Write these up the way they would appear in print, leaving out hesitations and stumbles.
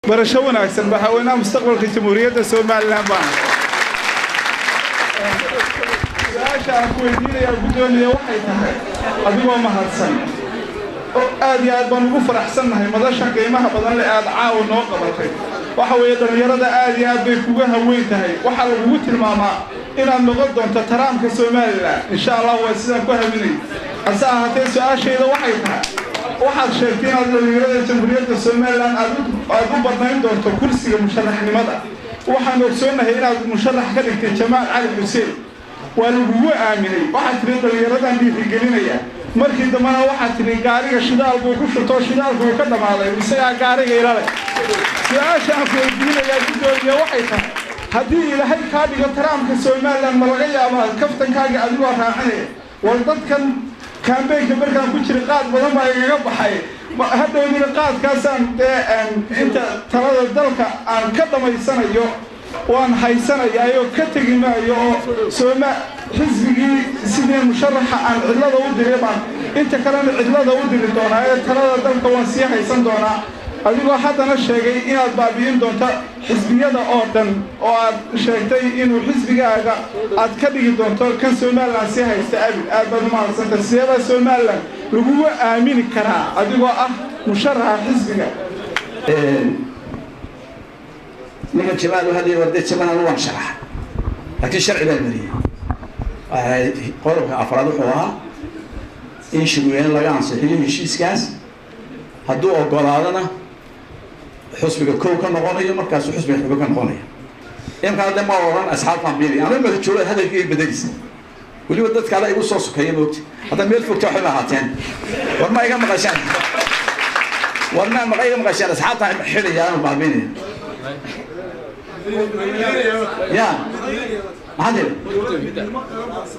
Barasho wanaagsan. Madaxweynaha mustaqbalka Jamhuuriyadda Somaliland baan. Su-aasha aan ku weydiinayaa, guddoomiye, waxay tahay, adigoo mahadsan oo aad iyo aad baan ugu faraxsannahay madasha qiimaha badan le aad caawa noo qabatay, waxa weeye dhallinyarada aad iyo aad bay kuga haweyn tahay. Waxaa lagugu tilmaamaa inaad noqon doonto Trumpka Somaliland, insha Allah, waa sidaan ku haminay. Hase ahaatee, su-aashayda waxay tahay, waxaad sheegtay inaad dhallinyarada Jamhuuriyadda Somaliland aad u badnayn doonto kursiga musharaxnimada. Waxaan ogsoonnahay inaad musharax ka dhigtay Jamaal Cali Xuseen, waa lagugu aaminay. Waxaad tidhi dhallinyaradan dhiirigelinaya. Markii dambena waxaad tidhi gaariga shidaal buu ku shutoo, shidaalku uu ka dhammaaday, isagaa gaariga ilale. Su-aasha aan ku weydiinayaa, guddoomiye, waxay tahay, haddii Ilaahay kaa dhigo Trumpka Somaliland, ma laga yaabaa kaftankaaga adigoo raacinaya, war dadkan campaignka markaan ku jiray qaad badan baa igaga baxay, hadhowdina qaadkaasaan dee inta talada dalka aan ka dhammaysanayo waan haysanayaa oo ka tegi maayo, oo sooma xisbigii sidii musharaxa aan cidlada u diray baan inta kalena cidlada u diri doonaa ee talada dalka waan sii haysan doonaa, adigoo haddana sheegay inaad baabi'in doonto xisbiyada oo dhan oo aad sheegtay inuu xisbigaaga aad ka dhigi doonto kan Somaliland sii haysta abid? Aad baad u mahadsanta. Sideebaa Somaliland lagugu aamini karaa adigoo ah musharaxa xisbiga? Ninka Jamaal u hadlaya, warde Jamaal, anu waan sharaxa, laakiin sharci baan mariyey. Waxay qodobka afraad wuxuu ahaa in shirweyne laga ansixiyo heshiiskaas, hadduu ogolaadana xusbiga kow ka noqonayo, markaasuu xusbiga xubo ka noqonaya. Imkaan hadda ma oran asxaabtaan biiri anu imaka jooga hadalkii bedelisa, weliba dadka ale igu soo sokeeya moogta. Hadda meel fogta waxay ma ahaateen. War ma iga maqashaan? War ma maqa iga maqashaan? Asxaabtaan xidhaya anu baabiinaya ya. Maxaa tiri?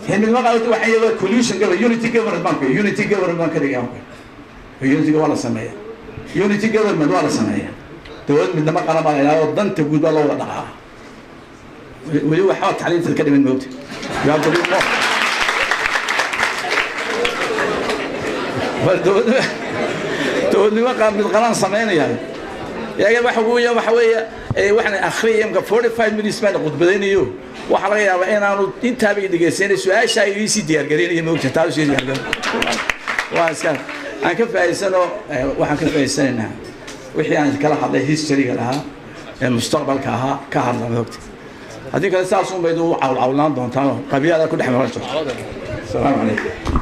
Midnimo qaadata waxay iyadoo coalition government, unity government baan ku unity government baan ka dhigay. Unity waa la sameeya, unity government waa la sameeya. Dowlad midnimo qaran baa la yidhahdo, danta guud baa loo wada dhaqaaqa. Weli waxba tacliinta ka dhiman moogta. You have to do more. War dowladnimo mid qaran sameynaya yaga waxa weeye, waxa weeye waxaan akhriyay imka 45 minutes baan khudbadaynayo. Waxaa laga yaabaa inaanu intaaba i dhegeysanay, su-aasha ay iisii diyaargareynaya moogta, taa usii diyaargareyn. Waa iska aan ka faa'iidsano. Waxaan ka faa'iidsanaynaa wixii aan kala hadlay, historyga lahaa ee mustaqbalka ahaa ka hadla moogta. Haddii kale saas un bayd u cawlcawlaan doontaan oo qabyaalada ku dhex maran jirto. Asalaamu calaykum.